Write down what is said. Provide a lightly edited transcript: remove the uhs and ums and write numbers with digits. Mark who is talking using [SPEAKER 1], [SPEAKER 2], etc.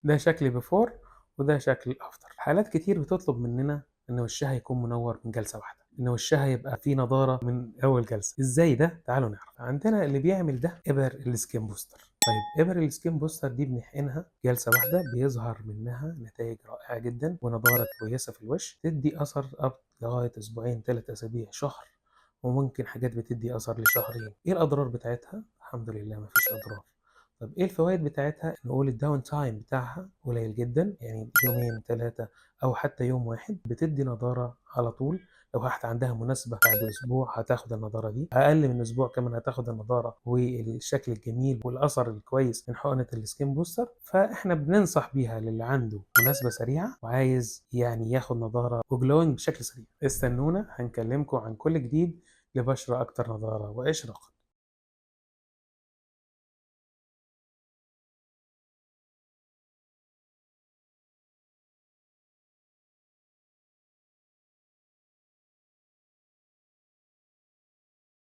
[SPEAKER 1] ده شكل before وده شكل after. حالات كتير بتطلب مننا ان وشها يكون منور من جلسه واحده، ان وشها يبقى فيه نضاره من اول جلسه. ازاي ده؟ تعالوا نعرف. عندنا اللي بيعمل ده ابر ال skin booster. طيب ابر ال skin booster دي بنحقنها جلسه واحده، بيظهر منها نتائج رائعة جدا ونضاره كويسة في الوش، تدي اثر up لغاية اسبوعين، 3 اسابيع، شهر، وممكن حاجات بتدي اثر لشهرين. ايه الاضرار بتاعتها؟ الحمد لله مفيش اضرار. طب ايه الفوائد بتاعتها؟ نقول ال down time بتاعها قليل جدا، يعني يومين، 3 او حتى يوم واحد، بتدي نضاره على طول. لو واحدة عندها مناسبة بعد أسبوع هتاخد النضارة دي، أقل من أسبوع كمان هتاخد النضارة والشكل الجميل والأثر الكويس من حقنة ال skin booster. فإحنا بننصح بيها للي عنده مناسبة سريعة وعايز يعني ياخد نضارة و glowing بشكل سريع. استنونا، هنكلمكم عن كل جديد لبشرة أكتر نضارة وإشراقا.